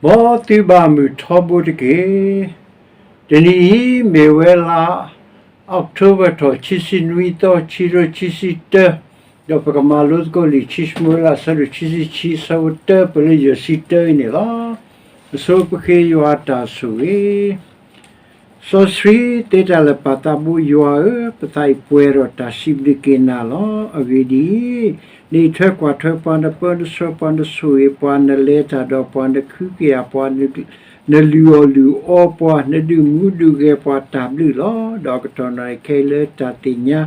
မ်သုဘၣ်မုာ်ထီဘိတက့ၢ်. တနံၤအံၤမ့ၢ်ဝဲလါ October ထီၣ် ခံဆံနွံသီ ခံကထိခံဆံတၢ, ဒီးပကမၤလိသကိးလံာ်ခံၡမူၤအ့လး အဆၢဒိၣ်ခံဆံခံ အဆၢဖိတၢ ပလၢယဲၢ်ဆံတၢအံၤန့ၣ်လီၤ. အဆိပဃ့ယွၤအတၢ်ဆိၣ်ဂ့ၤ စီဆှံသ့တၢ်လၢာ်ပာ်သးဘိယွၤဧၢ, ပသးအံၤပှဲၤဒီးတၢ်စံးဘျုးက့ၤနၤလီၤ. အဂ့ၢ်ဒ်အံၤ, နအံးထွဲကွၢ်ထွဲပှၤ, နပၢနဆှၢပှၤ, နဆိၣ်ဂ့ၤပှၤ, နလဲၤတၢ်ဒီးပှၤ, နခုကယာ်ပှၤ, နလုၢ်အီၣ်လုၢ်အီပှၤ, နဒုးမူဒုးဂဲၤပှၤတၢ်ဘျုးလီၤ. ဒီးအကတီၢ်နီၢ်ခဲအံၤလၢတၢ်သ့ၣ်ညါ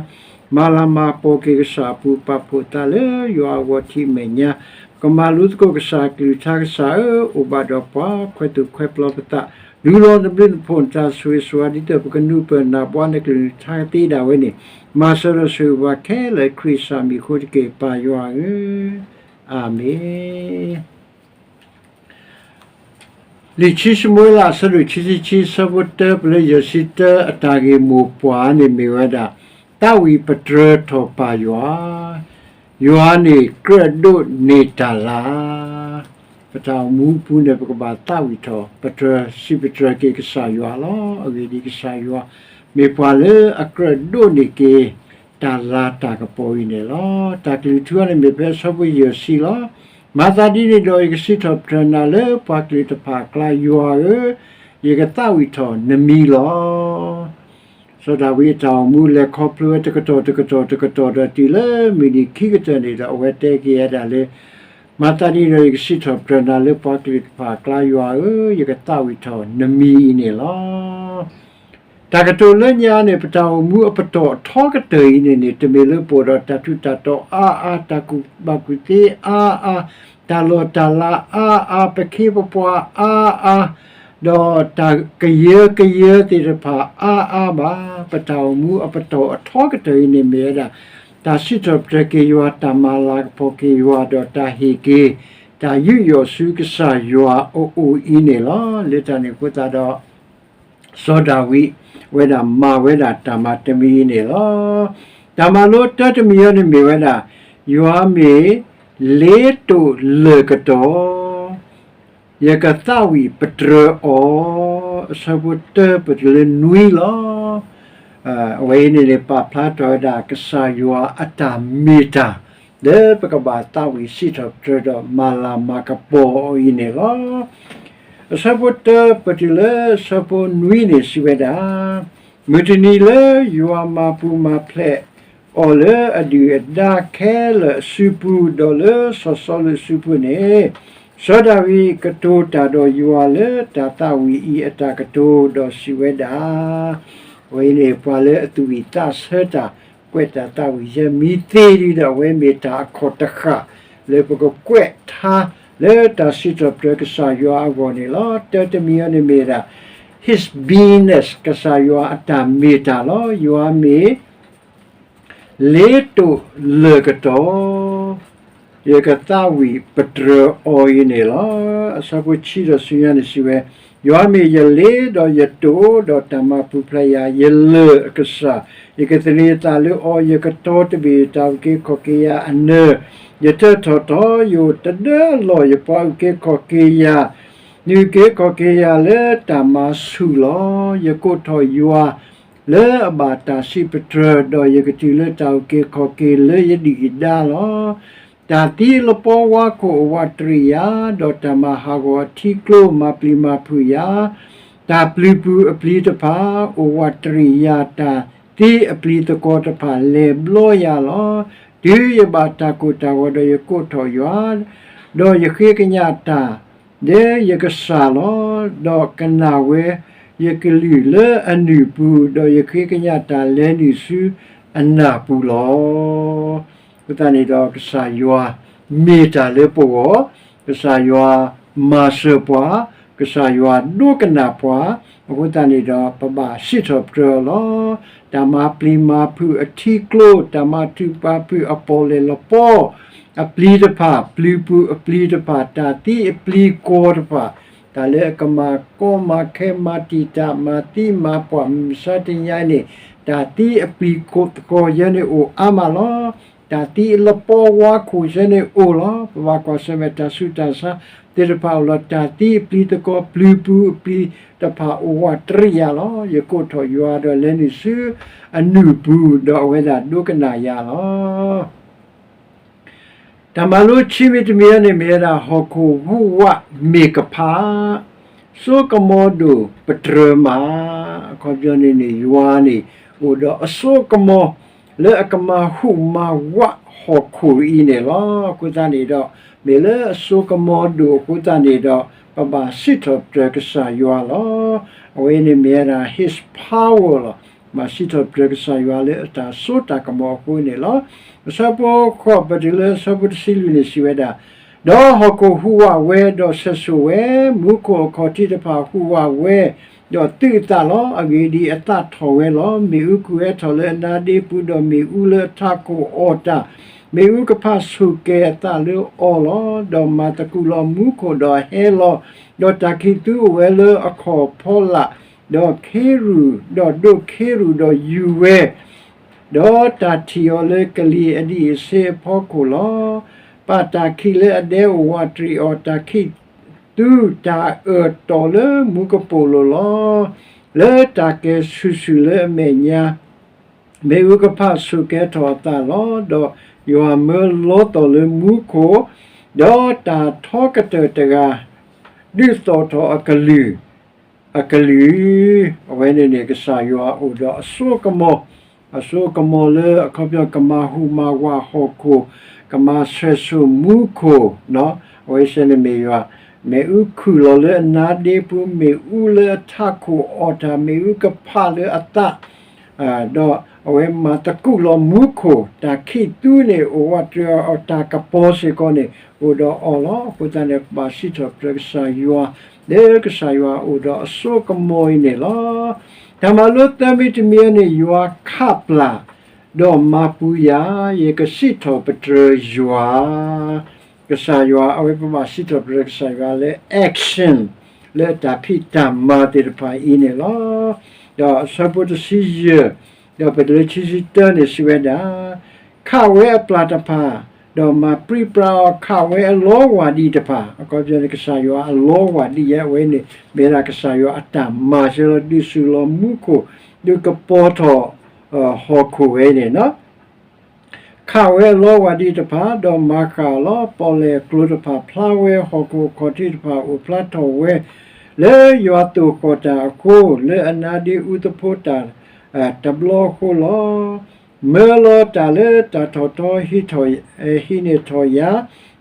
မၤလၤမၤကပီၤက့ၤကစၢ်အပူၤ ပာ်ဖှိၣ်သးလၢယွၤအဂီၢ်ထံးအမဲာ်ညါ, ပကမၤလိသကိးကစၢ်အကလုၢ်ကထါ. ကစၢ်ဧၢ, အိၣ်ဘၣ်ဒီးပှၤ, ခွဲးသူၣ်ခွဲးပျီပသး, လူလီၤနဘျုးနဖှိၣ်နတၢ်ဆိၣ်ဂ့ၤဆိၣ်ဝါ ဒ်သိးပကနၢ်ပၢၢ်နၢ်ပၢၢ်နကလုၢ်နကထါကသ့ဒၣ်ဝဲန့ၣ်, မၤစၢၤဒီးဆိၣ်ဂ့ၤပှၤခဲလၢာ် ခရံာ်ကစၢ်မံၤအဃိတက့ၢ်, ပၢ်ယွၤဧၢ, အၤမ့ၣ်. လံာ်ခံၡမူၤအ့လး အဆၢဒိၣ်ခံဆံခံ အဆၢဖိတၢ ပလၢယဲၢ်ဆံတၢ အတၢ်ဂ့ၢ်မိၢ်ပှၢ်န့ၣ်မ့ၢ်ဝဲဒၣ် သးဝံၣ်ပတြၢၤထီၣ်ပၢ်ယွၤ, ယွၤန့ၣ်ကြၢးဒိးန့ၢ်တၢ်လၤ. ပတၢ်အိၣ်မူအပူၤန့ၣ် ပကဘၣ်သးဝံၣ်ထီၣ် ပတြၢၤ စံးပတြၢၤက့ၤကစၢ်ယွၤလီၤ. အဂ့ၢ်ဒ်အံၤ, ကစၢ်ယွၤမ့ၢ်ပှၤလၢအကြၢးဒိးန့ၢ်က့ၤ တၢ်လၤတၢ်ကပီၤအံၤန့ၣ်လီၤ. တၢ်ကလုၢ်ထူအံၤန့ၣ်မ့ၢ်ဖဲအဆၢဖိယဲၢ်ဆံလီၤ. မၤသးဒ်န့ၣ်ဒီး ယကစံးထီၣ်ပတြၢၤနၤလၢပှၤကလုာ်တဖၣ်အကျါ, ယွၤဧၢ, ယကသးဝံၣ်ထီၣ်နမံၤလီၤ. စီၤဒၤဝံးအတၢ်အိၣ်မူလဲၤခီဖျိဝဲတကတီၢ်တကတီၢ်တကတီၢ်ဒီး တုၤလၢမုၢ်နံၤခံကတၢၢ်န့ၣ်ဒီး အဝဲတဲက့ၤဝဲဒၣ်လၢ မၤသးဒ်န့ၣ်ဒီး ယကစံးထီၣ်ပတြၢၤနၤလၢပှၤကလုာ်တဖၣ်အကျါ, ယွၤဧၢ, ယကသးဝံၣ်ထီၣ်နမံၤအံၤန့ၣ်လီၤ. တၢ်ကတိၤလၢညါန့ၣ် ပတၢ်အိၣ်မူအပတီၢ်အထီကတၢၢ်အံၤန့ၣ်န့ၣ် တမ့ၢ်လၢပအိၣ်ဒီးတၢ်ထူးတၢ်တီၤအါအါ, တၢ်ကူၣ်ဘၣ်ကူၣ်သ့အါအါ, တၢ်လီၢ်တၢ်လၤအါအါ, ပခ့ပပှၤအါအါ, ဒီးတၢ်ကယၢကယၢသ့ၣ်တဖၣ်အါအါဘၣ်. ပတၢ်အိၣ်မူအပတီၢ်အထီကတၢၢ်အံၤန့ၣ်မ့ၢ်ဝဲဒၣ် တၢ်စံးထီၣ်ပတြၢၤက့ၤယွၤ, တၢ်မၤလၤကပီၤက့ၤယွၤ, ဒီးတၢ်ဟ့ၣ်က့ၤ တၢ်ယူးယီၣ်ဆူကစၢ်ယွၤအအိၣ်အံၤန့ၣ်လီၤ. လၢတၢ်န့ၣ်အဃိသတးဒီး စီၤဒၤဝံး ဝဲဒၣ်မၤဝဲဒၣ်တၢ်မၤတမံၤအံၤန့ၣ်လီၤ. တၢ်မၤလိတၢတမံၤအံၤန့ၣ်မ့ၢ်ဝဲဒၣ် ယွၤမ့ၢ်လ့တိာ်လၢၢ်ကတီၤ ယကသးဝံၣ်ပတြၢၤအီၤ, အဆၢဖိတၢပတုၤလၢနွံလီၤ. အဝဲအံၤန့ၣ်န့ၣ် ပာ်ဖျါထီၣ်ဝဲဒၣ်ကစၢ်ယွၤအတၢ်မ့ၢ်တၢ် လၢပကဘၣ်သးဝံၣ်စံးထီၣ်ပတြၢၤဒီးမၤလၤမၤကပီၤအီၤအံၤန့ၣ်လီၤ. အဆၢဖိတၢပတုၤလၢအဆၢဖိနွံန့ၣ်စံးဝဲဒၣ်, မုၢ်တနံၤလၢယွၤမၤပူၤမၤဖျဲးအီၤလၢအဒုၣ်အဒါခဲလၢာ်အစုပူၤ, ဒီးလၢစီၤစီလူးအစုပူၤန့ၣ်, စီၤဒၤဝံးကတိၤတၢ်ဒီးယွၤလၢတၢ်သးဝံၣ်အံၤအတၢ်ကတိၤ, ဒီးစံးဝဲဒၣ်, အဝဲအံၤန့ၣ် ပှၤလၢအသူၣ်ဝံၣ်သးဆၢတၢ် ကွဲးတၢ်သးဝံၣ်ယဲမံၤသ့ဒ်ဒီး အဝဲမ့ၢ်တၢ်အခီၣ်တဃၣ် လၢပကကွဲးထါ လၢတၢ်စံးထီၣ်ပတြၢၤကစၢ်ယွၤအဂီၢ်န့ၣ်လီၤ. တၢတမံၤအံၤန့ၣ်မ့ၢ်ဝဲဒၣ် His beingness, ကစၢ်ယွၤအတၢ်မ့ၢ်တၢ်လီၤ. ယွၤမ့ၢ် လ့တိာ်လၢၢ်ကတီၤ ယကသးဝံၣ်ပတြၢၤအီၤအံၤန့ၣ်လီၤ. အဆၢဖိဆံဒီးဆူညါန့ၣ်စံးဝဲ, ယွၤမ့ၢ်ယလ့ဒီးယတိာ်, ဒီးတၢ်မၤပူၤဖျဲးယၤ, ယလၢၢ်အကစၢ်, ယကသန့ၤသးလၢအီၤ, ယကတီတဘ့ၣ်တၢ်အုၣ်က့ၤခီၣ်က့ၤယၤအနၢၤ, ယတၢထီၣ်ထီ, ယအိၣ်တဒၢအလီၢ်, ယပှၤအုၣ်က့ၤခီၣ်က့ၤယၤ, နုာ်က့ၤခီၣ်က့ၤယၤလၢတၢ်မၤဆူၣ်လီၤ. ယကိးထီၣ်ယွၤ လၢအဘၣ်တၢ်စံးပတြၢၤ, ဒီးယကတုၤလၢတၢ်အုၣ်က့ၤခီၣ်က့ၤလၢယဒုၣ်ယဒါလီၤ. တၢ်သံလပီဝါခိၣ်အိၣ်ဝးတရံးယၤ, ဒီးတၢ်မၤဟးဂီၤအထံကျိမၤပျံၤမၤဖုးယၤ, တၢ်ပျုၤပူၤအပျံၤတဖၣ်အိၣ်ဝးတရံးယၤ, တၢ်သံအပျံၤသကွီၤတဖၣ်လဲၤဘျီယၤလီၤ. တုၤယဘၣ်တၢ်ကိၢ်တၢ်ဂီၤဒီးယကိးထီၣ်ယွၤ, ဒီးယဃ့ကညးတၢ် လၢယကစၢ်လီၤ. ဒီးကနၣ်ဝဲယကလုၢ်လၢအနုာ်ပူၤ, ဒီးယဃ့ကညးတၢ်လဲၤနုာ်ဆူအနၢ်ပူၤလီၤ. အဃိသတးန့ၣ်ဒီး ကစၢ်ယွၤမ့ၢ်တၢ်လၢပဂီၢ်, ကစၢ်ယွၤမၤစၢၤပှၤ, ကစၢ်ယွၤဒိကနၣ်ပှၤ, အဃိသတးန့ၣ်ဒီး ပဘၣ်စံးထီၣ်ပတြၢၤအီၤလီၤ. တၢ်မၤပျံၤမၤဖုးအထံကျိ, တၢ်မၤထုးပာ်ဖုးအပီၣ်လဲၣ်လပီအပျံၤတဖၣ်, ပျုၤပူၤအပျံၤတဖၣ်, တၢ်သံအပျံၤကွီၤတဖၣ်, တၢ်လၢအကမၤကီမၤခဲမၤတံာ်တာ်မၤသံမၤပှၢ် မုၢ်မဆါတနံၤအံၤန့ၣ်, တၢ်သံအပျံၤသကွီၤယဲန့ၣ်အိၣ်အါမးလီၤ. တၢ်သံအလပီဝါခိၣ်စဲန့ၣ်အိၣ်လီၤ. ပဘၣ်ကွၢ်ဆၢၣ်မဲာ်တၢ်ဆူးတၢ်ဆါသ့ၣ်တဖၣ်အိၣ်လီၤ. တၢ်သံအပျံၤသကွီၤပျုၤပူၤအပျံၤတဖၣ်အိၣ်ဝးတရံးယၤလီၤ. ယကိးထီၣ်ယွၤဒီးလဲၤနုာ်ဆူအနုၢ်ပူၤ, ဒီးအဝဲဒၣ်ဒိကနၣ်ယၤလီၤ. တၢ်မၤလိခံမံၤတမံၤအံၤန့ၣ် မ့ၢ်ဝဲဒၣ် ဟီၣ်ခိၣ်ဟူးဝးမ့ၢ်ကဖး, စိကမီၤဒိၣ်ပတြၢၤမး. အခီပညီန့ၣ်န့ၣ် ယွၤန့ၣ် အိၣ်ဒီးအစိကမီၤ လၢအကမၤဟူးမၤဝးဟီၣ်ခိၣ်အံၤန့ၣ်လီၤ. အဃိသတးန့ၣ်ဒီး မ့ၢ်လၢအစိကမီၤဒိၣ်အဃိသတးန့ၣ်ဒီး ပဘၣ်စံးထီၣ်ပတြၢၤကစၢ်ယွၤလီၤ. အဝဲန့ၣ်မ့ၢ်ဝဲဒၣ် his power လီၤ. ဘၣ်စံးထီၣ်ပတြၢၤကစၢ်ယွၤလၢအတၢ်စိတၢ်ကမီၤအဃိန့ၣ်လီၤ. အဆၢဖိဃိး ပတုၤလၢအဆၢဖိတဆံလွံၢ်န့ၣ် စံးဝဲဒၣ်, ဒီးဟီၣ်ခိၣ်ဟူးဝးဝဲ, ဒီးဆှဲးဆူၣ်ဝဲ, မူခိၣ်အခီၣ်ထံးတဖၣ်ဟူးဝးဝဲ, ဒီးသုးအသးလီၤ. အဂ့ၢ်ဒ်အံၤ, အသးထီၣ်ဝဲလီၤ. မ့ၣ်အူကွံာ်ဝဲထီၣ်လၢအနါဒ့ပူၤ, ဒီးမ့ၣ်အူလၢအထးခိၣ်အီၣ်တၢ်, မ့ၣ်အူကဖၣ်ဆိၣ်ကဲၤအသးလၢအီၤလီၤ. ဒီးမၤသကူးလီၤမူခိၣ်ဒီးဟဲလီၤ, ဒီးတၢ်ခံးသူအိၣ်ဝဲလၢအခီၣ်ဖီလာ်, ဒီးခ့ရူၣ်, ဒီးဒိးခ့ရူၣ်ဒီးယူၤဝဲ, ဒီးတၢ်ထံၣ်အီၤလၢကလံၤအဒံးအဆ့အဖီခိၣ်လီၤ. ပာ်တၢ်ခံးလၢအဒဲအိၣ်ဝးတရံးအီၤ, တၢ်ခံးသူတၢ်အၢၣ်တီၢ်လၢမူကပိာ်လိၤလီၤ. လၢတၢ်ကဲၤဆူၣ်ဆူၣ်လၢအမဲာ်ညါ, မ့ၣ်အူကဖၣ်ဆိၣ်ကဲၤထီၣ်အသးလီၤ. ဒီးယွၤမၢလီသီၣ်လၢမူခိၣ်, ဒီးတၢ်ထီကတၢၢ်တဂၤ ဒုးသီၣ်ထီၣ်အကလုၢ်, အကလုၢ်, အဝဲန့ၣ်န့ၣ် ကစၢ်ယွၤအိၣ်ဒီးအစိကမီၤ, အစိကမီၤလၢအခီပညီကမၤဟူးမၤဝးဟီၣ်ခိၣ်, ကမၤဆှဲးဆူၣ်မူခိၣ်, အဝဲစဲန့ၣ်မ့ၢ်ယွၤ, မ့ၣ်အူခုၣ်လီၤလၢအနါဒ့ပူၤ, မ့ၣ်အူလၢအထးခိၣ်အီၣ်တၢ်, မ့ၣ်အူကဖၣ်လၢအသး ဒီးအဝဲမၤသကူးလီၤမူခိၣ်, တၢ်ခံးသူန့ၣ် အိၣ်ဝးတရံးအီၤ, တၢ်ကပီၤစ့ၢ်ကီးန့ၣ် အိၣ်ဒီးအီၤလီၤ. အဃိသတးန့ၣ် ပဘၣ်စံးထီၣ်ပတြၢၤကစၢ်ယွၤ, လၢကစၢ်ယွၤအိၣ်ဒီးအစိကမီၤအံၤန့ၣ်လီၤ. တၢ်မၤလိသၢမံၤတမံၤအံၤန့ၣ် ယွၤခးပျၢ်, ဒီးမၤပူၤယၤ, ယကစံးထီၣ်ပတြၢၤယွၤ ကစၢ်ယွၤ, အဝဲပဘၣ်စံးထီၣ်ပတြၢၤကစၢ်ယွၤလၢ action, လၢအတၢ်ဖံးတၢ်မၤသ့ၣ်တဖၣ်အံၤန့ၣ်လီၤ. ဒီးအဆၢဖိတဆံယဲၢ်, ဒီးပတုၤလၢခံဆံတၢန့ၣ် စံးဝဲဒၣ်, ခးဝဲအပျၢ်တဖၣ်, ဒီးမၤပြံပြါအီၤ, ခးဝဲအလီဝၢ်ဒံးတဖၣ်, အခီပညီန့ၣ် ကစၢ်ယွၤအလီဝၢ်ဒံးယဲ အဝဲန့ၣ် မ့ၢ်ဒၣ်ကစၢ်ယွၤအတၢ်မၤစၢၤလီၤ. ဒုးဆူၣ်လီၤမူခိၣ်, ဒုးကပီၤထီၣ်ဟီၣ်ခိၣ်ဝဲန့ၣ် ခးဝဲအလီဝၢ်ဒံးတဖၣ်, ဒီးမၤဃၣ်အီၤလီၤ. ပီၣ်လဲၣ်အကျိၤတဖၣ်ဖျါဝဲ, ဟီၣ်ခိၣ်အခီၣ်ထံးတဖၣ်အိၣ်ဖျါထီၣ်ဝဲ, လၢယွၤသိၣ်ဃီၣ်တၢ်အဃိ, လၢအနါဒ့အူသဖိတၢ်တဘျီအဃိလီၤ. မၢလီၤတၢ်လၢတၢ်ထီၣ်ထီ, ဟံးထီၣ်, ဟံးန့ၢ်ထီၣ်ယၤ,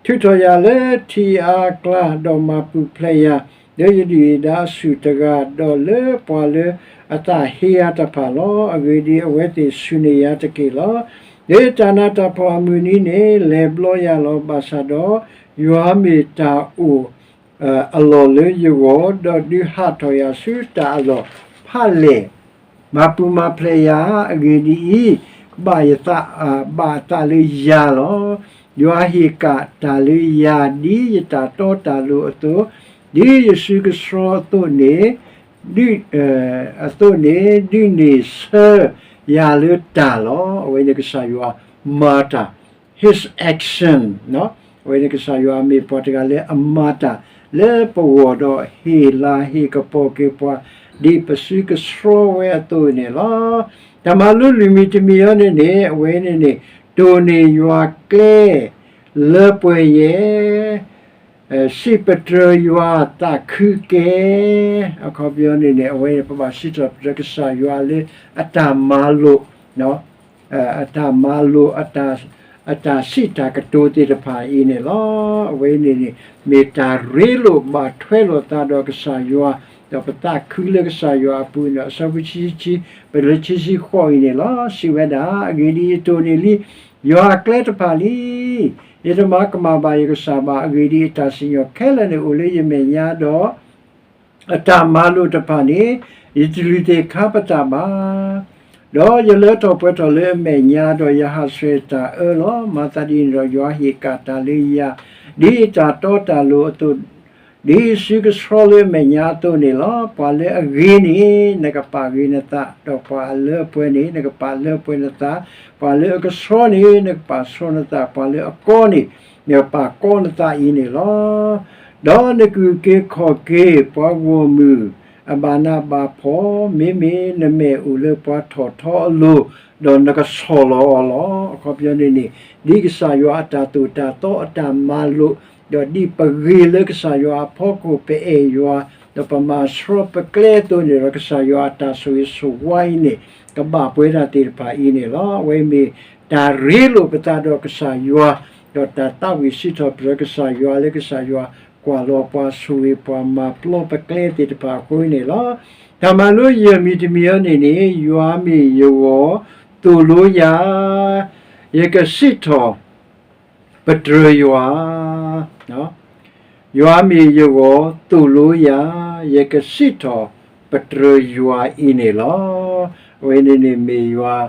ထုးထီၣ်ယၤလၢထံအါအကျါ, ဒီးမၤပူၤဖျဲးယၤ လၢယဒုၣ်ယဒါအဆူၣ်တဂၤ, ဒီးလၢပှၤလၢအသးဟ့ယၤတဖၣ်လီၤ. အဂ့ၢ်ဒ်အံၤ, အဝဲသ့ၣ်ဆူၣ်န့ၢ်ယၤတက့ၢ်လီၤ. လၢတၢ်နးတၢ်ဖှီၣ်အမုၢ်နံၤန့ၣ် လဲၤဘျီယၤလီၤ. ဘၣ်ဆၣ်ဒီး ယွၤမ့ၢ်တၢ်အိၣ် အလီၢ်လၢယဂီၢ်, ဒီးဒုးဟးထီၣ်ယၤဆူတၢ်အလီၢ်ဖးလဲၢ်, မၤပူၤမၤဖျဲးယၤ. အဂ့ၢ်ဒ်အံၤ, ဘၣ်ယသး, ဘၣ်အသးလၢယၤလီၤ. ယွၤဟ့ၣ်ကၣ်တၢ်လၢယၤ, ဒ်ယတၢ်တီတၢ်လိၤအသိး, ဒ်ယစုကဆှီအသိးန့ၣ်, ဒ်, အသိးန့ၣ်, ဒုးန့ၢ်ဆၢယၤလၢတၢ်လီၤ. အဝဲန့ၣ်ကစၢ်ယွၤမၤတၢ် his action, အဝဲန့ၣ်ကစၢ်ယွၤမ့ၢ်ပှၤတဂၤလၢအမၤတၢ်လၢပဂီၢ်ဒီးဟ့ၣ်လၤဟ့ၣ်ကပီၤက့ၤပှၤ ဒ်ပစုကဆှီဝဲအသိးန့ၣ်လီၤ. တၢ်မၤလိလွံၢ်မံၤတမံၤအံၤန့ၣ်န့ၣ် အဝဲန့ၣ်န့ၣ် တိၢ်န့ၢ်ယွၤကျဲလၢပှဲၤယဲၢ် စံးပတြၢၤယွၤသးခုကဲ, အခီပညီန့ၣ်န့ၣ် အဝဲပဘၣ်စံးထီၣ်ပတြၢၤကစၢ်ယွၤလၢအတၢ်မၤလိာ်, အတၢ်မၤလိာ်, အတၢ်စံးတၢ်ကတိၤသ့ၣ်တဖၣ်အံၤန့ၣ်လီၤ. အဝဲန့ၣ်န့ၣ် မ့ၢ်တၢ်ရ့လိာ်ဘၣ်ထွဲလိာ်သးဒီးကစၢ်ယွၤ, ဒီးပသးခုလၢကစၢ်ယွၤအပူၤန့ၣ် အဆၢဖိဆံဆံ ပတုၤလၢခံဆံဃိးအံၤန့ၣ်လီၤ. စံးဝဲဒၣ်, အဂ့ၢ်ဒ်အံၤ, တိၢ်န့ၢ်လံ ယွၤအကျဲတဖၣ်လံ. ယတမၤကမၣ်ဘၣ်ယကစၢ်ဘၣ်. အဂ့ၢ်ဒ်အံၤ, အတၢ်စံၣ်ညီၣ်ခဲလၢာ်န့ၣ်အိၣ်လၢယမဲာ်ညါ, ဒီးအတၢ်မၤလိာ်တဖၣ်န့ၣ် ယတလုၢ်သ့ၣ်ခါပတာ်ဘၣ်. ဒီးယလၢထီၣ်ပှဲၤထီၣ်လၢအမဲာ်ညါ, ဒီးယဟးဆှဲးတၢ်အၢလီၤ. မၤသးဒ်န့ၣ်ဒီး ယွၤဟ့ၣ်ကၣ်တၢ်လၢယၤ, ဒ်ယတၢ်တီတၢ်လိၤအသိး, ဒ်ယ့ၣ်ၡူးကဆှီလၢအမဲာ်ညါအသိးန့ၣ်လီၤ. ပှၤလၢအဂ့ၤန့ၣ် နကပာ်ဂ့ၤနသး, ဒီးပှၤအလၢအပှဲၤန့ၣ် နကပာ်လၢအပှဲၤနသး, ပှၤလၢအကဆှီန့ၣ် နကပာ်ဆှီနသး, ပှၤလၢအကီန့ၣ် နကပာ်ကီနသးအံၤန့ၣ်လီၤ. ဒီးနကအုၣ်က့ၤခီၣ်က့ၤ ပှၤဂီၢ်မုၢ်အဘၣ်နးဘၣ်ဖှီၣ်, မ့မ့ၢ်နမဲာ်အိၣ်လၢပှၤထီၣ်ထီအလိၤ, ဒီးနကဆီၣ်လီၤအီၤလီၤ. အခီပညီန့ၣ်န့ၣ် ဒ်ကစၢ်ယွၤအတၢ်သိၣ်တၢ်သီအတၢ်မၤလိာ်, ဒီးဒ်ပဂ့ၤလၢကစၢ်ယွၤအဖီခိၣ် ပအဲၣ်ယွၤ, ဒီးပမၤဆှီပကျဲအသိးန့ၣ်ဒီး ကစၢ်ယွၤအတၢ်ဆိၣ်ဂ့ၤဆိၣ်ဝါအံၤန့ၣ် ကဘၣ်ပှဲၤတၢ်သ့ၣ်တဖၣ်အံၤန့ၣ်လီၤ. အဝဲမ့ၢ်တၢ်ရ့လိာ်ပသးဒီးကစၢ်ယွၤ, ဒီးတၢ်သးဝံၣ်စံးထီၣ်ပတြၢၤကစၢ်ယွၤလၢကစၢ်ယွၤကွၢ်လီၤပှၤ ဆိၣ်ဂ့ၤပှၤ မၤပျီပကျဲသ့ၣ်တဖၣ်အဃိန့ၣ်လီၤ. တၢ်မၤလိယဲၢ်မံၤတမံၤအံၤန့ၣ်န့ၣ် ယွၤမ့ၢ်ယဂီၢ်သိၣ်လိယၤ, ယကစံးထီၣ်ပတြၢၤယွၤ ယွၤမ့ၢ်ယဂီၢ်သိၣ်လိယၤ, ယကစံးထီၣ်ပတြၢၤယွၤအံၤန့ၣ်လီၤ. အဝဲန့ၣ်န့ၣ်မ့ၢ်ယွၤ,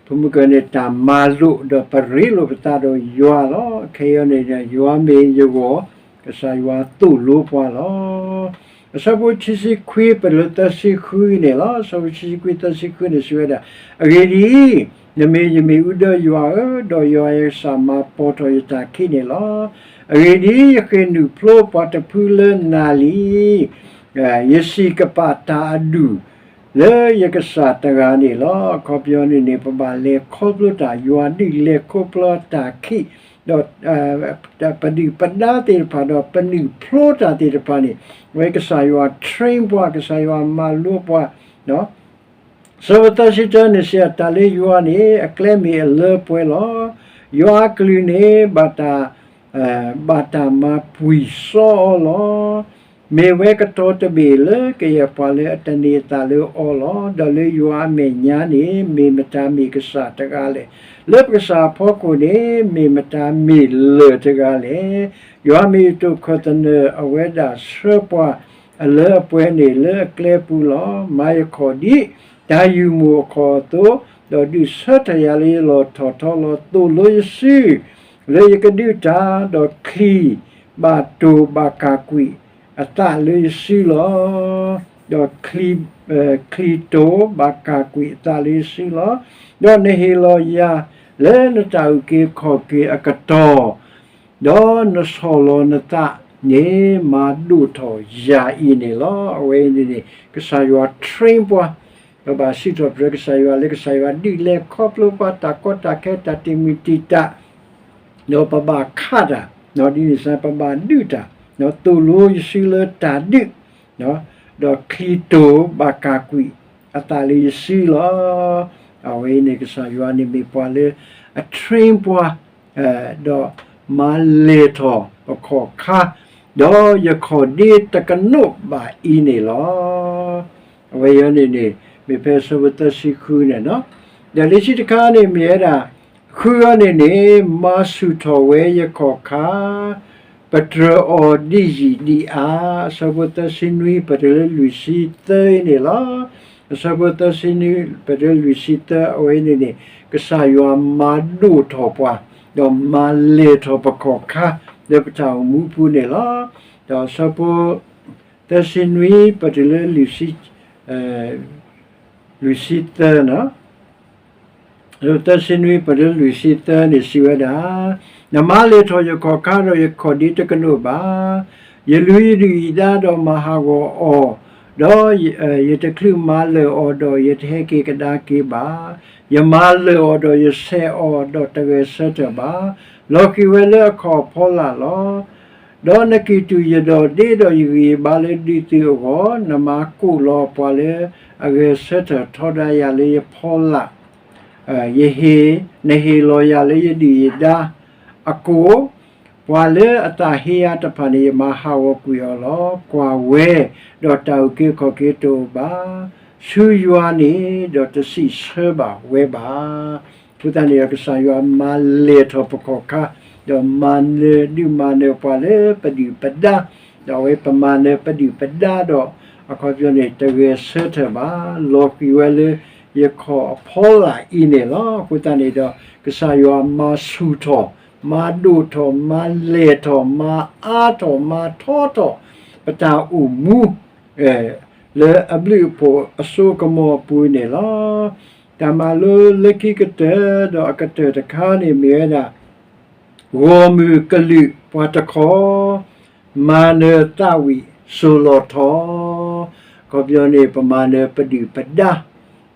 ပမုၢ်ကန့ၣ် တၢ်မၤလိာ်ဒီးပရ့လိာ်ပသးဒီးယွၤလီၤ. ခဲအံၤန့ၣ် ယွၤမ့ၢ်ယဂီၢ်, ကစၢ်ယွၤသိၣ်လိပှၤလီၤ. အဆၢဖိခံဆံခွံ ပတုၤလၢသၢဆံဃုန့ၣ်လီၤ. အဆၢဖိခံဆံခွံ သၢဆံဃုန့ၣ် စံးဝဲဒၣ်, အဂ့ၢ်ဒ်အံၤ, နမ့ၢ်ယမ့ၣ်အူဒၢယွၤဧၢ, ဒီးယွၤယကစၢ်မၤပိာ်ထီၣ်ယတၢ်ခံးန့ၣ်လီၤ. အဂ့ၢ်ဒ်အံၤ, ယဃ့ၢ်နုာ်ဖျိပှၤတဖုလၢနၤလံ. ယစံးကပာ်တၢ်အဒူၣ်လၢယကစၢ်တဂၤန့ၣ်လီၤ. အခီပညီန့ၣ်န့ၣ် ပဘၣ်လဲၤခီဖျိတၢ်, ယွၤဒုးလဲၤခီဖျိတၢ်ခံး, ဒီး ပဒုၣ်ပဒါသ့ၣ်တဖၣ် ဒီးပနုာ်ဖျိတၢ်သ့ၣ်တဖၣ်န့ၣ်, အဝဲကစၢ်ယွၤ train ပှၤ, ကစၢ်ယွၤမၤလိပှၤ, ဆၢဖိသၢဆံတၢန့ၣ် စံးတၢ်လၢယွၤန့ၣ် အကျဲမ့ၢ်အလၢပှဲၤလီၤ. ယွၤအကလုၢ်န့ၣ် ဘၣ်တၢ်, ဘၣ်တၢ်မၤပှံၤစီအီၤလီၤ. မ့ၢ်ဝဲကတီၤတဘ့ၣ်လၢကယဲၢ်ပှၤလၢအတန့ၢ်အသးလၢအီၤလီၤ. ဒီးလၢယွၤအမဲာ်ညါန့ၣ် မ့ၢ်မတၤမ့ၢ်ကစၢ်တဂၤလဲၣ်. လၢပကစၢ်အဖီခိၣ်န့ၣ် မ့ၢ်မတၤမ့ၢ်လၢၢ်တဂၤလဲၣ်. ယွၤမ့ၢ်ယတိာ်ခၢၣ်သနၢၣ်, အဝဲဒၣ်ဆှၢပှၤအလၢအပှဲၤန့ၣ်လၢအကျဲပူၤလီၤ. မၤယခီၣ်ဒ်တၢ်ယုၢ်မိၢ်အခီၣ်အသိး, ဒီးဒုးဆၢထၢၣ်ယၤလၢယလီၢ်ထီၣ်ထီလီၤ. သိၣ်လိယစုလၢယကဒုးတၢ်, ဒီးချံးဘၣ်တိၢ်ဘၣ်ကၢ်ကွံာ်အသးလၢယစုလီၤ. ဒီးချံး, ချံးတိၢ်ဘၣ်ကၢ်ကွံာ်အသးလၢယစုလီၤ. ဒီးနဟ့ၣ်လီၤယၤလၢနတၢ်အုၣ်က့ၤခီၣ်က့ၤအကတီၢ်, ဒီးနဆီၣ်လီၤနသးန့ၣ် မၤဒိၣ်ထီၣ်ယၤအံၤန့ၣ်လီၤ. အဝဲန့ၣ်န့ၣ် ကစၢ်ယွၤ train ပှၤ, ပဘၣ်စံးထီၣ်ပတြၢၤကစၢ်ယွၤလၢကစၢ်ယွၤဒုးလဲၤခီဖျိပှၤ တၢ်ကီတၢ်ခဲ တၢ်တံာ်မုၢ်တံာ်တာ်, ဒီးပဘၣ်ခးတၢ်, ဒ်န့ၣ်စ့ၢ် ပဘၣ်ဒုးတၢ်, ဒီးသိၣ်လိယစုလၢတၢ်ဒုး, ဒီးချံးတိၢ်ဘၣ်ကၢ်ကွံာ်အသးလၢယစုလီၤ. အဝဲအံၤန့ၣ် ကစၢ်ယွၤန့ၣ်မ့ၢ်ပှၤလၢအ train ပှၤ, ဒီးမၤလဲၢ်ထီၣ်ပခီၣ်ခါ, ဒီးယခီၣ်ဒ့တကနိးဘၣ်အံၤန့ၣ်လီၤ. အဝဲအံၤန့ၣ်န့ၣ် မ့ၢ်ဖဲအဆၢဖိသၢဆံဃုန့ၣ်လီၤ. ဒီးလံာ်ဆံတခါန့ၣ်မ့ၢ်ဝဲဒၣ် ဃုအံၤန့ၣ်န့ၣ် မၤဆူၣ်ထီၣ်ဝဲယခီၣ်ခါ, ပတြၢၤအီၤဒ်ယံာ်ဒ်အါ, အဆၢဖိသၢဆံနွံ ပတုၤလၢလွံၢ်ဆံသၢအံၤန့ၣ်လီၤ. အဆၢဖိသၢဆံနွံ ပတုၤလၢလွံၢ်ဆံသၢ အဝဲအံၤန့ၣ်န့ၣ် ကစၢ်ယွၤမၤဒိၣ်ထီၣ်ပှၤ, ဒီးမၤလဲၢ်ထီၣ်ပခီၣ်ခါ လၢပတၢ်အိၣ်မူပူၤန့ၣ်လီၤ. ဒီးအဆၢဖိ သၢဆံနွံ ပတုၤလၢလွံၢ်ဆံ, လွံၢ်ဆံသၢ, သၢဆံနွံ ပတုၤလၢလွံၢ်ဆံသၢန့ၣ် စံးဝဲဒၣ်, နမၤလဲၢ်ထီၣ်ယခီၣ်ခါဒီး ယခီၣ်ဒ့တကနိးဘၣ်. ယလူၤယဒုၣ်ယဒါဒီးမၤဟးဂီၤအီၤ, ဒီးယတချုးမၤလၢာ်အီၤဒီး ယတဟဲက့ၤကဒါက့ၤဘၣ်. ယမၤလၢာ်အီၤဒီးယဆဲးအီၤ ဒီးတဂဲၤဆၢထၢၣ်ဘၣ်. လီၤဃံၤဝဲလၢအခီၣ်အဖီလာ်လီၤ. ဒီးနကံၢ်တူာ်ယဒိးဒ့ဒီးယဂံၢ်ယဘါလၢဒုးသုအဂီၢ်, နမၤကိးလီၤပှၤလၢအဂဲၤဆၢထၢၣ်ထီဒါယၤလၢယဖီလာ်, ယဟ့ၣ်, နဟ့ၣ်လီၤယၤလၢယဒုၣ်ယဒါအကိၣ်, ပှၤလၢအသးဟ့ယၤတဖၣ်န့ၣ် ယမၤဟးဂီၤကွံာ်အီၤလီၤ. ကွၢ်ဝဲ, ဒီးတၢ်အုၣ်က့ၤခီၣ်က့ၤတအိၣ်ဘၣ်ဆူယွၤန့ၣ်, ဒီးတစံးဆၢဘၣ်ဝဲဘၣ်. အဃိသတးန့ၣ်ဒီး ကစၢ်ယွၤမၤလဲၢ်ထီၣ်ပခီၣ်ခါ, ဒီးမၤနၢၤဒုးမၤနၢၤပှၤလၢပဒုၣ်ပဒါ, ဒီးအဝဲပမၤနၢၤပဒုၣ်ပဒါဒီး အခီပညီန့ၣ် တဂဲၤဆၢထၢၣ်ဘၣ်, လီၤဃံၤဝဲလၢယခီၣ်အဖီလာ်အံၤန့ၣ်လီၤ. အဃိသတးန့ၣ်ဒီး ကစၢ်ယွၤမၤဆူၣ်ထီၣ်, မၤဒိၣ်ထီၣ်, မၤလဲၢ်ထီၣ်, မၤအါထီၣ်, မၤထီထီၣ် ပတၢ်အိၣ်မူ လၢအဘျုးအဖှိၣ်အစိကမီၤအပူၤန့ၣ်လီၤ. တၢ်မၤလိလၢခံကတၢၢ် ဒီးအကတၢၢ်တခါန့ၣ်မ့ၢ်ဝဲဒၣ် ဂီၢ်မုၢ်ကလုာ်ပှၤတခီ မၤနၢၤသးဝံၣ်စိၤလီၤထီ, အခီပညီန့ၣ် ပမၤနၢၤပဒုၣ်ပဒါ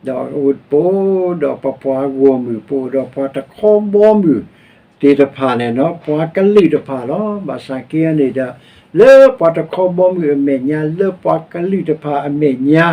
ဒီးပအိၣ်ဒီးပပှၤဂီၢ်မုၢ် ပအိၣ်ဒီးပှၤတခီဘီမုၢ်သ့ၣ်တဖၣ်န့ၣ်လီၤ, ပှၤကလုာ်တဖၣ်လီၤ. ဘၣ်ဆၣ်က့န့ၣ်ဒီး လၢပှၤတခီဘီမုၢ်အမဲာ်ညါ, လၢပှၤကလုာ်တဖၣ်အမဲာ်ညါ,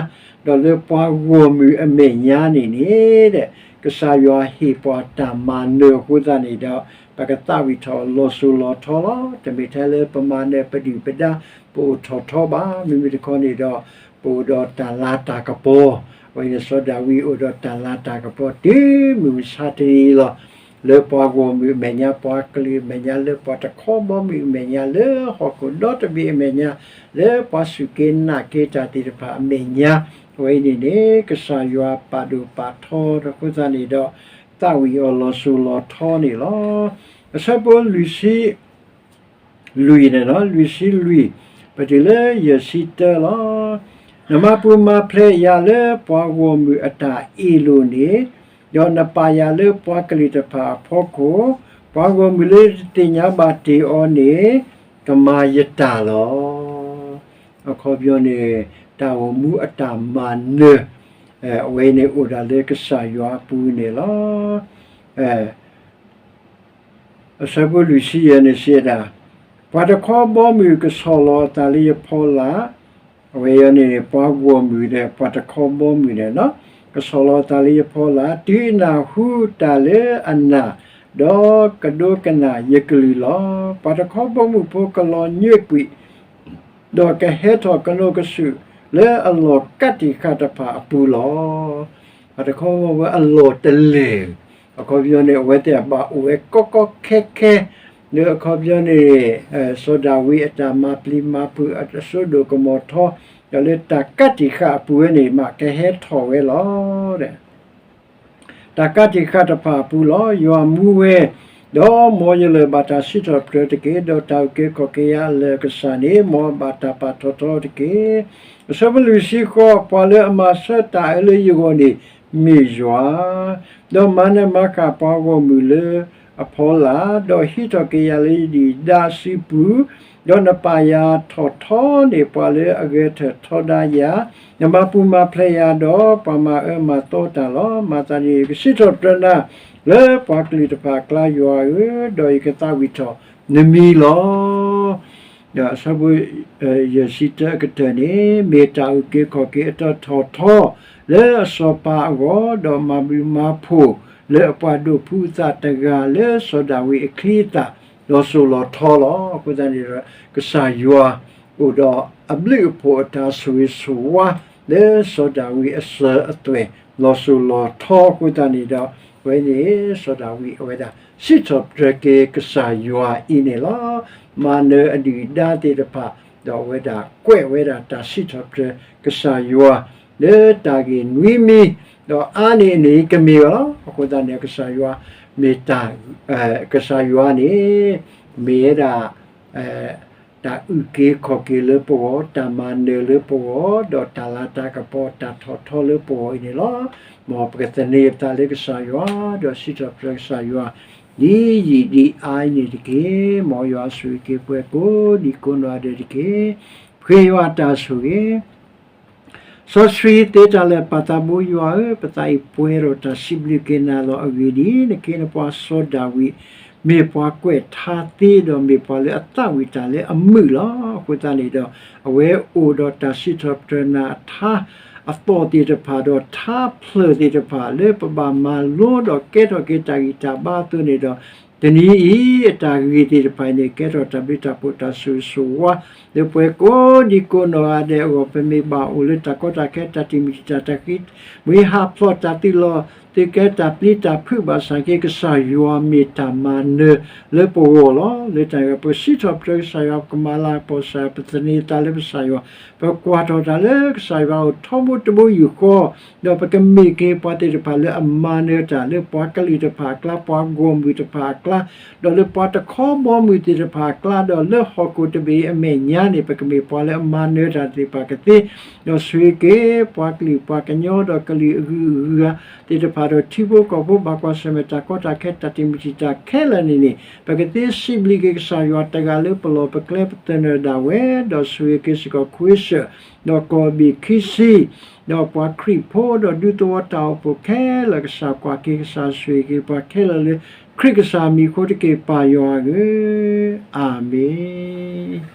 ဒီးလၢပှၤဂီၢ်မုၢ်အမဲာ်ညါန့ၣ်န့ၣ် ကစၢ်ယွၤဟ့ၣ်ပှၤတၢ်မၤနၢၤအဃိသတးန့ၣ်ဒီး ပကသးဝံၣ်ထီၣ်လီၤစိၤလီၤထီလီၤ. တမ့ၢ်ထဲလၢပမၤနၢၤပဒုၣ်ပဒါ ပအိၣ်ထီၣ်ထီဘၣ်. မ့မ့ၢ်တခီန့ၣ်ဒီး ပအိၣ်ဒီးတၢ်လၤတၢ်ကပီၤ, အဝဲန့ၣ်စီၤဒၤဝံးအိၣ်ဒီးတၢ်လၤတၢ်ကပီၤတုၤမုၢ်မဆါတနံၤလီၤ. လၢပှၤဂီၢ်မုၢ်အမဲာ်ညါ, ပှၤကလုာ်အမဲာ်ညါ, လၢပှၤတခီဘီမုၢ်အမဲာ်ညါ, လၢဟီၣ်ခိၣ်ဒီတဘ့ၣ်အမဲာ်ညါ, လၢပှၤစူၢ်က့ၤနာ်က့ၤတၢ်သ့ၣ်တဖၣ်အမဲာ်ညါ, အဝဲအံၤန့ၣ်န့ၣ် ကစၢ်ယွၤပာ်ဒိၣ်ပာ်ထီအဃိသတးန့ၣ်ဒီး သးဝံၣ်အီၤလီၤစိၤလီၤထီန့ၣ်လီၤ. အဆၢဖိလွံၢ်ဆံ လွံၢ်န့ၣ်လီၤ, လွံၢ်ဆံလွံၢ် ပတုၤလၢယဲၢ်ဆံတၢလီၤ. နမၤပူၤမၤဖျဲးယၤလၢပှၤဂီၢ်မုၢ်အတၢ်အ့ၣ်လိာ်န့ၣ်, ဒီးနပာ်ယၤလၢပှၤကလုာ်တဖၣ်အဖီခိၣ်, ပှၤဂီၢ်မုၢ်လၢတသ့ၣ်ညါဘၣ်တ့ၢ်အီၤန့ၣ် ကမၤယတၢ်လီၤ. အခီပညီန့ၣ် တၢ်အိၣ်မူအတၢ်မၤနၢၤ အဝဲန့ၣ်အိၣ်ဒၣ်လၢကစၢ်ယွၤအပူၤန့ၣ်လီၤ. အဆၢဖိလွံၢ်ဆံယဲၢ်န့ၣ်စံးဒၣ်, ပှၤတခီဘီမုၢ်ကဆီၣ်လီၤအသးလၢယဖီလာ်, အဝဲအံၤန့ၣ် ပှၤဂီၢ်မုၢ်ဒီးပှၤတခီဘီမုၢ်န့ၣ်လီၤ, ကဆီၣ်လီၤအသးလၢယဖီလာ်, တုၤအနၢ်ဟူတၢ်လၢအနၢ်, ဒီးကဒိကနၣ်ယကလုၢ်လီၤ. ပှၤတခီဘီမုၢ်ဖိကလီၤညွံးကွံာ် ဒီးကဟဲထီၣ်ကနိးကစုာ်လၢအလီၢ်ကးတံာ်ဃာ်တဖၣ်အပူၤလီၤ. ပှၤတခီဘီမုၢ်အလီၢ်တလဲၢ်, အခီပညီန့ၣ် အဝဲသ့ၣ်ဘၣ်အိၣ်ဝဲကီကီခဲခဲ, လၢအခီပညီန့ၣ် စီၤဒၤဝံးအတၢ်မၤပျံၤမၤဖုးအစိဒိၣ်ကမီၤထီ, ဒီးလၢတၢ်ကးတံာ်ဃာ်အပူၤဝဲန့ၣ် မ့ၢ်ကဟဲထီၣ်ဝဲလီၤ. တၢ်ကးတံာ်ဃာ်တဖၣ်အပူၤလီၤ. ယွၤမူဝဲ, ဒီးမ်ယလၢာ်ဘၣ်တၢ်စံးထီၣ်ပတြၢၤတက့ၢ်. ဒီးတၢ်အုၣ်က့ၤခီၣ်က့ၤယၤအလၢာ်အကစၢ်န့ၣ် မ်အဘၣ်တၢ်ပာ်ထီၣ်ထီတက့ၢ်. အဆၢဖိလွံၢ်ဆံဃိး, ပှၤလၢအမၤဆၢတၢ်အၢလၢယဂီၢ်န့ၣ် မ့ၢ်ယွၤ, ဒီးမၤနၢၤမၤဃၣ်ပှၤဂီၢ်မုၢ်လၢအဖီလာ်, ဒီးဟံးထီၣ်က့ၤယၤလၢယဒုၣ်ဒါအစုပူၤ, ဒီးနပာ်ယၤထီၣ်ထီန့ၢ်ပှၤလၢအဂဲၤထၢၣ်ထီဒါယၤ, နမၤပူၤမၤဖျဲးယၤဒီးပှၤမၤအၢမၤသီတၢ်လီၤ. မၤသးဒ်န့ၣ် ယကစံးထီၣ်ပတြၢၤနၤလၢပှၤကလုာ်တဖၣ်အကျါ ယွၤဧၢ, ဒီးယကသးဝံၣ်ထီၣ်နမံၤလီၤ. ဒီးအဆၢဖိ ယဲၢ်ဆံတၢအကတၢၢ်န့ၣ် မ့ၢ်တၢ်အုၣ်က့ၤခီၣ်က့ၤအတီၣ်ထီၣ်ထီ လၢအစီၤပၤအဂီၢ်, ဒီးမၤဘျုးမၤဖှိၣ်လၢအပှၤဒိးဖှူသးတဂၤလၢစီၤဒၤဝံးအချံအသၣ် လီၤစိၤလီၤထီလီၤ. အဃိသတးန့ၣ်ဒီး ကစၢ်ယွၤအိၣ်ဒီးအဘျုးအဖှိၣ်အတၢ်ဆိၣ်ဂ့ၤဆိၣ်ဝါ လၢစီၤဒၤဝံးအစၢၤအသွဲၣ် လီၤစိၤလီၤထီအဃိသတးန့ၣ်ဒီး အဝဲန့ၣ် စီၤဒၤဝံးအဝဲဒၣ် စံးထီၣ်ပတြၢၤက့ၤကစၢ်ယွၤအံၤန့ၣ်လီၤ. မၤနၢၤအဒုၣ်အဒါသ့ၣ်တဖၣ် ဒီးအဝဲဒၣ်ကွဲးဝဲဒၣ်တၢ်စံးထီၣ်ပတြၢၤကစၢ်ယွၤ လၢတၢ်ဂ့ၢ်နွံမံၤ, ဒီးအါန့ၢ်အန့ၣ်ကမ့ၢ်ဝဲလီၤ. အဃိသတးန့ၣ် ကစၢ်ယွၤမ့ၢ်တၢ်, ကစၢ်ယွၤန့ၣ် မ့ၢ်ဝဲဒၣ် တၢ်အုၣ်က့ၤခီၣ်က့ၤလၢပဂီၢ်, တၢ်မၤနၢၤလၢပဂီၢ်, ဒီးတၢ်လၤတၢ်ကပီၤ တၢ်ထီၣ်ထီလၢပဂီၢ်အံၤန့ၣ်လီၤ. မ်ပကသန့ၤပသးလၢကစၢ်ယွၤ, ဒီးစံးထီၣ်ပတြၢၤကစၢ်ယွၤ ဒ်ယံာ်ဒ်အါအံၤန့ၣ်တက့ၢ်. မ်ယွၤဆိၣ်ဂ့ၤက့ၤပှၤကိးဒံကိးနီၢ်ဂၤဒဲးတက့ၢ်. ဃ့ယွၤအတၢ်ဆိၣ်ဂ့ၤ စီဆှံသ့တၢ်လၢာ်ပၢ်သးဘိယွၤဧၢ, ပသးအံၤပှဲၤဒီးတၢ်စံးဘျုးက့ၤနၤလီၤ. အဂ့ၢ်ဒ်အံၤ, နခ့နပှၤစီၤဒၤဝံး မ့ၢ်ပှၤကွဲးထါသ့, ဒီးမ့ၢ်ပှၤလၢအသးဝံၣ်တၢ်လၢအမုာ်လီၤ. အဃိသတးန့ၣ်ဒီး အဝဲအိၣ်ဒီးတၢ်စံးထီၣ်ပတြၢၤနၤအထါအသီၣ်သ့ၣ်တဖၣ်, ဒီးထါဖျၢၣ်သ့ၣ်တဖၣ် လၢပဘၣ်မၤလိဒီးကဲထီၣ်က့ၤတၢ်ဂံၢ်တၢ်ဘါအသိးန့ၣ်ဒီး တနံၤအံၤအတၢ်ဂ့ၢ်သ့ၣ်တဖၣ်န့ၣ် ကဲထီၣ်တၢ်ဘျုးတၢ်ဖှိၣ်တၢ်ဆိၣ်ဂ့ၤဆိၣ်ဝါ လၢပှၤကိးဒံကိးနီၢ်ဂၤဒဲးအဂီၢ်, ပမ့ၢ်ဘၣ်အိၣ်လၢတၢ်ကီတၢ်ခဲ တၢ်တမံၤတၢ်တၢ်ဃံ, မ့ၢ်ဟးဖျိးတၢ်သုးလီၢ် သုကဲတၢ်ပျံၤတၢ်ဖုးဘၣ်ဆၣ်က့ ကစၢ်ယွၤမ့ၢ်တၢ်မၤနၢၤလၢပဂီၢ်လီၤ. လၢတၢ်န့ၣ် ပစံးထီၣ်ပတြၢၤကစၢ်ယွၤ, ပကမၤလၤကပီၤကစၢ်ယွၤ, ပသန့ၤသးလၢကစၢ်ယွၤ, ပကွၢ်ထီၣ်တၢ်လၢကစၢ်ယွၤအအိၣ်ထီဘိတဘိယူၢ်ဃီ, ဒီးပကမ့ၢ်က့ၤပှၤသ့ၣ်တဖၣ်လၢအမၤနၢၤတၢ် လၢပှၤကလုာ်တဖၣ်အကျါ, ပှၤဂီၢ်မုၢ်တဖၣ်အကျါ, ဒီးလၢပှၤတခီဘီမုၢ်သ့ၣ်တဖၣ်အကျါ, ဒီးလၢဟီၣ်ခိၣ်တဘ့ၣ်အမဲာ်ညါန့ၣ် ပကမ့ၢ်ပှၤလၢအမၤနၢၤတၢ်သ့ၣ်တဖၣ်ကသ့, ဒီးဆိၣ်ဂ့ၤက့ၤ ပှၤကလုာ်ပှၤကညီ ဒီးကလုာ်အဂုၤအဂၤသ့ၣ်တဖၣ် ဒီးထံဖိကီၢ်ဖိ ဘၣ်ကွၢ်ဆၢၣ်မဲာ်တၢ်ကီတၢ်ခဲ တၢ်တံာ်မုၢ်တံာ်တာ်ခဲလၢာ်န့ၣ်န့ၣ် ပကသ့စံးဘျုးက့ၤကစၢ်ယွၤတဂၤလၢပလီၢ်ပကျဲ ပသနၢၣ်ဒၣ်ဝဲ, ဒီးဆိၣ်ဂ့ၤက့ၤစ့ၢ်ကီးခွ့ဆၢၣ်, ဒီးကီၢ်ဘ့ၣ်ခံဆံ, ဒီးပှၤခရံာ်ဖိ ဒီးဒူသဝီတၢ်အိၣ်ဖှိၣ်ခဲလၢာ် ကစၢ်ကွၢ်က့ၤ ကစၢ်ဆိၣ်ဂ့ၤက့ၤပှၤခဲလၢာ်လၢ ခရံာ်ကစၢ်မံၤအဃိတက့ၢ်ပၢ်ယွၤဧၢ, အၤမ့ၣ်.